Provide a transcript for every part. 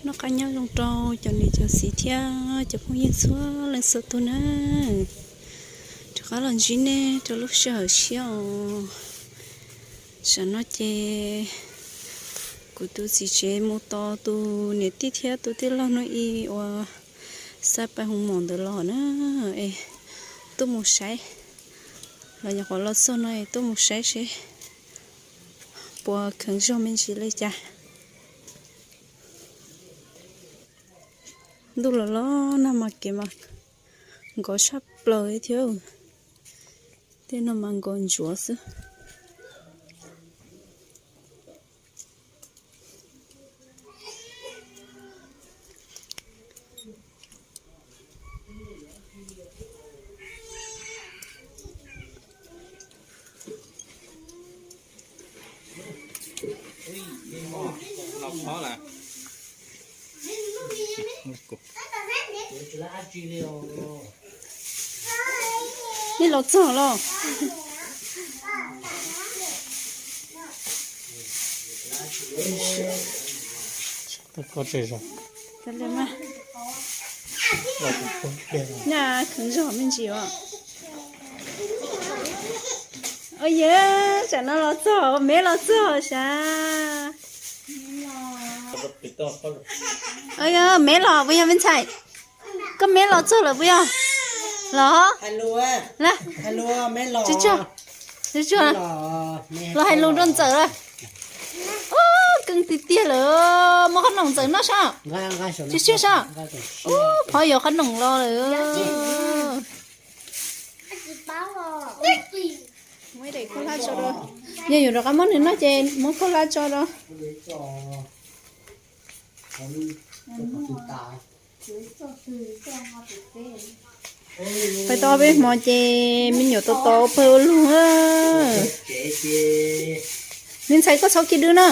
Noj qab nyob zoo rau cov niam cov txiv thiab cov phooj ywg txhua leej txhua tus na. Rov qab los ntsib nej rau lub sij hawm tshiab os. Tam no ces kuv tus txiv tsev mus tos tus niam tij thiab tus tij laug hnub i uas xa paj hoov maum ntawd los na, es tuaj mus saib, los nyuam qhuav los txog no es tuaj mus saib seb puas kheev zog me ntsis li cas. Ntuj los los nag mas kev mas nkov tshaj plaws thiab. Tej no mas nkos ntsuav xwb. Nej los txog los? Nyaj kheev zog me ntsis os. Ua yog, tsam no los txog, Meb los txog sav. Ua yog, Meb los puas yog me ntxhais? Koj Meb los txog lawm puas yog? Los, tsuag tsuag, los hais lus rau ntxawm lawm. Ub, keej tiag tiag lawm, muab qhob noom ntxawm noj sav. Tsuag tsuag sav. Ub, qhov yuav qhob noom los lawm. Muab daim khaub hlab tso rau. Yog yuav rov qab muab nws noj ces muab khaub hlab tso rau. Pais tau peb hmo ces me nyuam tos tos pawg ua luag. Me ntxhais koj txhob khib dwb na.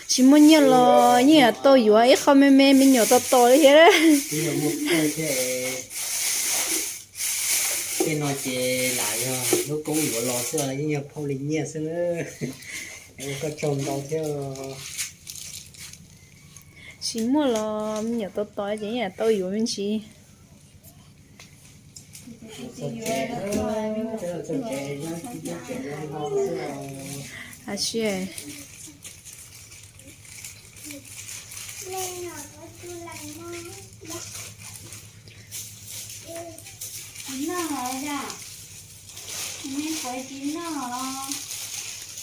Tsis muaj nyiaj los yeej yuav tau yuav ib qho me me me nyuam tos tos li thiab. Tej no ces lam yog lub koob yuav los xwb, yeej yog phauj li nyiaj xwb na. Ua koj tsaug ntau thiab. Tsis muaj los me nyuam tos tos ces yeej yuav tau yuav me ntsis. Asi. Tsis noj los yog? Neb puas tsis noj los?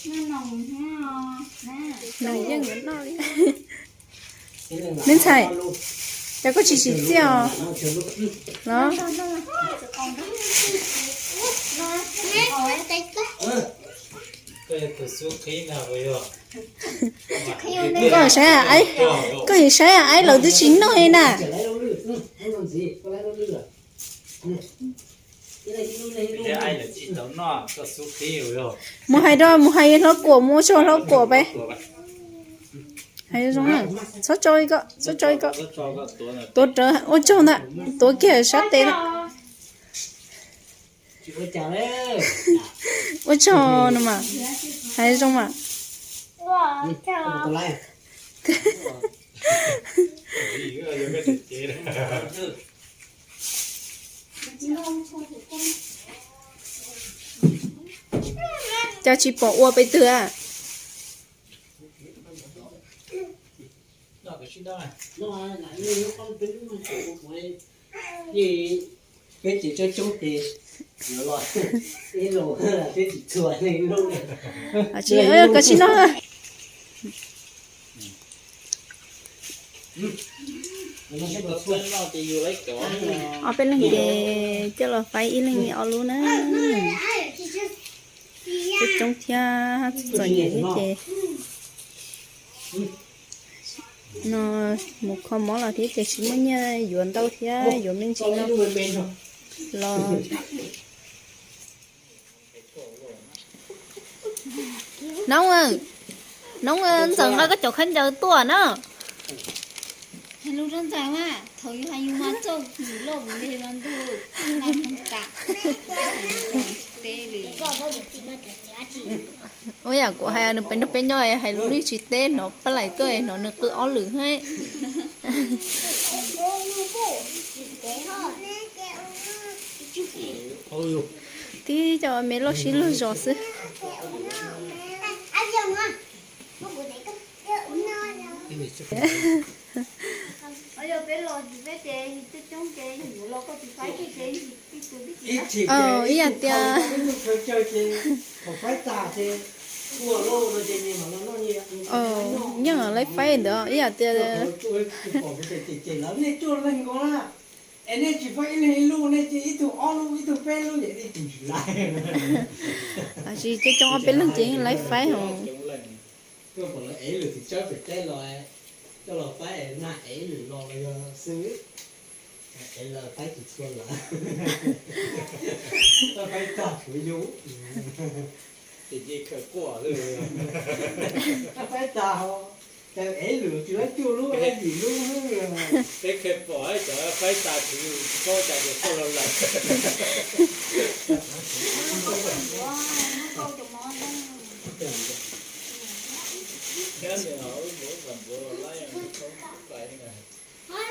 Noj noos thiab os na. Nws yeej yuav noj li. Me ntxhais, cas koj tsis tsim txiaj os? Los? Koj saib, koj saib aib lawv twb tsis noj li na. Mus hais rau, mus hais hlob kuam, mus ua tsaug hlob kuam peb. Hais zoo, txhob tso ib ko, txhob tso ib ko. Tuav rawv, ua tsaug ntag, tuav kiag sab tes na. Ua tsaug no mas, hais zoo mas. Cas tsis pom ua pes twg a? Peb ces coob coob ces yuav los ib los peb tsis txuas li lub. Koj tsis noj. Ob peb leeg ces coj los faib ib leeg li ob lub na. Coob coob thiab txom nyem thiab ces no mus kho mob los thiab ces tsis muaj nyiaj yuav ntau thiab yuav me ntsis no los. Noob, noob, ntxawm nqa koj cov khaub ncaws tuaj na. Hais lus rau ntxawm mas thaum yus hais yus mas txaus yus loj mus li mas ntuj, nqa moog tas teb li. Ua yam kuv hais nws pem nrog peb nyob hais lus tsis teb, hnov pab laim tuaj hnov nws qw ob lwm thiab. Tib cov me loj sib luag zos xwb. Ib yam tias, yeej laib faib ntawd ib yam tias. Es nej tsis faib ib leeg ib lub, nej cia ib tug ob lub ib tug peb lub, nej tsis laib. Tsis coob coob ob peb leeg ces yeej laib faib os. Koj pom lawv ev lwm tus tsawb pem teb los, coj los faib, nag ev lwm los los yog xwb. Ev los faib tus txhua lawm. Faib tag kuv yus. Ces khaws quaj, faib tag, ev lwm tsis laib cuaj lub, ev yim lub. Peb khaws pom cov faib tag kuv yus tsis paub cas ces quaj los lawm.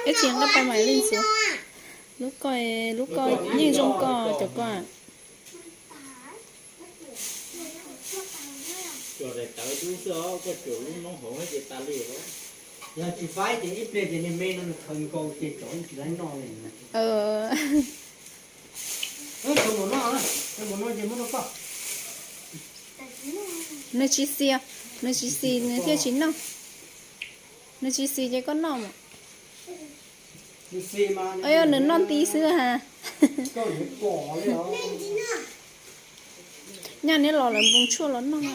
Ib txhia nqa pais mam li ntxuav. Lub ko, lub ko yeej zoo ko cov ko. Cuam daim tawv dub xwb os, koj cuam lub noob hauv ces tas li. Yog tsis faib ces ib pliag ces niag me no nws khaws nkaus ces cov tsis laib noj li. Nws tsis xis, nws tsis xis nws thiaj tsis noj. Nws tsis xis ces koj noj mas. Yog nws noj nti xwb ha. Nyaj neb los lawv npoo tshuaj los noj.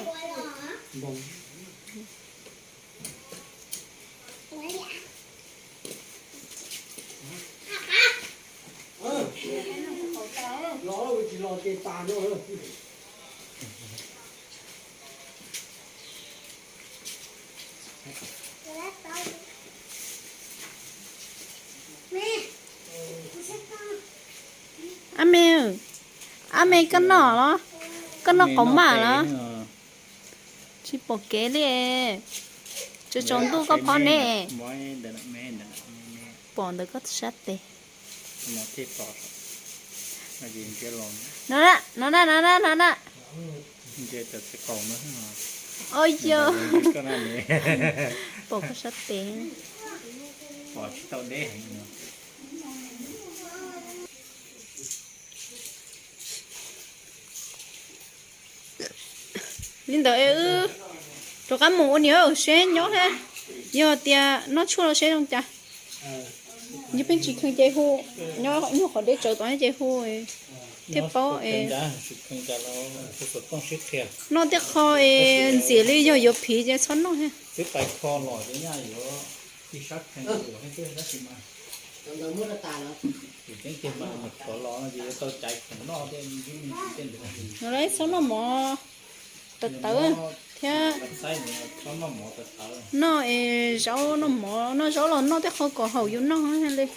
Ab me, ab me koj noj los? Koj noj qaum maj los? Tsis pom kev li. Tsaus tsaus ntuj koj phob ne. Pom ntawm koj sab tes. No na, no na, no na, no na. Os yog, pom koj sab tes. Li ntawd es wb rov qab mus ua niam seb nyob thiab, yog tias noj tshuaj los seb zoo cas. Yog pheej tsis kheev ces hu, nyob nyuag qhov deb tsawv tod ces hu thiaj paub es. Noj tej qho es ntxim li yog yuav phiv ces txhob noj thiab. No lawv txhob noj mov tawv tawv thiab. Noj es zaub, noj mov, noj zaub los noj tej qho kom haum yus noj li.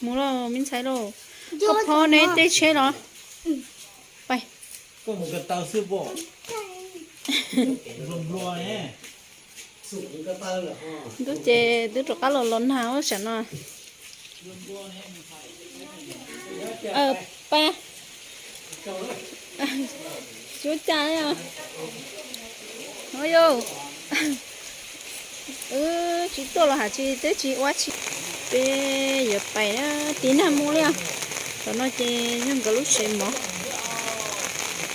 Mus lauj me ntxhais lauj. Koj phob neb tej tsheb los? Pais. Ntub ces twb rov qab los los nag ua sam no. Pais. Cuab cas os. Yog wb tsis tuaj los has tsis twb tsis ua tsi. Peb yuav pais tiv nag mus li os. Tom no ces yog nkawd lub tsev mov,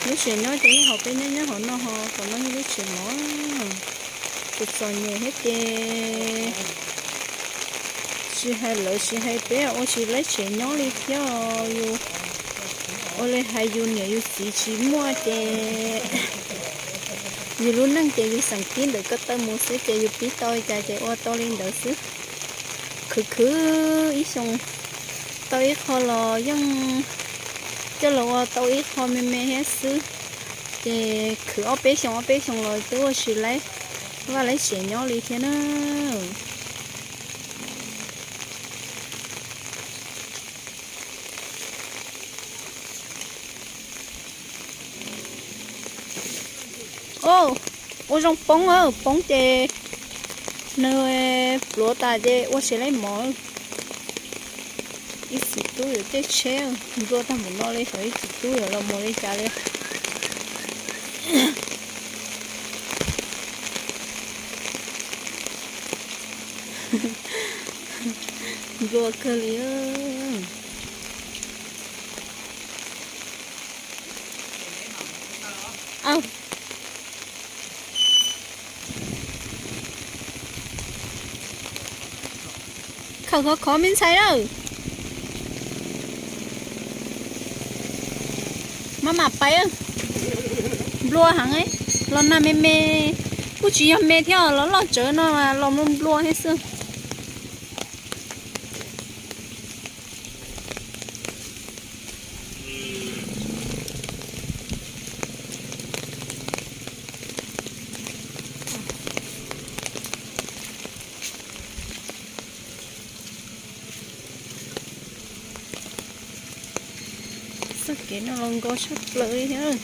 lub tsev nyob ces yeej hauv peb nyob nyob hauv no ho, tom no yog lub tsev mov. Txom txom nyem thiab ces tsis hais lawv tsis hais peb ua tsis laib tsev nyob li thiab. Yus ua li hais yus niam yus txiv tsis muaj ces yus lub neej ces yus xeem tib ntawm ko taw mus xwb ces yus pib tau li cas ces ua tau li ntawd xwb. Khwv khwv ib xyoos tau ib qho los yeej coj los ua tau ib qho me me thiab xwb. Ces khwv ob peb xyoos ob peb xyoos los twb ua tsis laib vaj laib tsev nyob li thiab na. Ua zoo poob, poob ces nws pluav tas ces ua tsis laib mov. Ib txiv tub yuav caij tsheb, nplua tag npaum no li xyov ib txiv tub yuav los mus li cas li. Nplua kawg li. Khaws khov khov me ntxhais lawm. Maj mam pais. Nplua heev, los nag me me, kuj tsis yog me thiab, los loj tsawv no los nplua nplua thiab xwb. Txoj kev no los nkos tshaj plaws li thiab.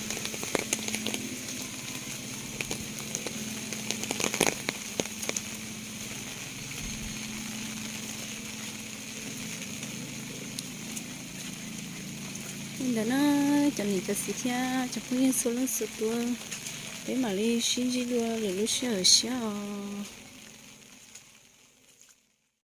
Li ntawd na, cov niam cov txiv thiab cov phooj ywg txhua leej txhua tus, peb mam li sib ntsib dua lwm lub sij hawm siab os.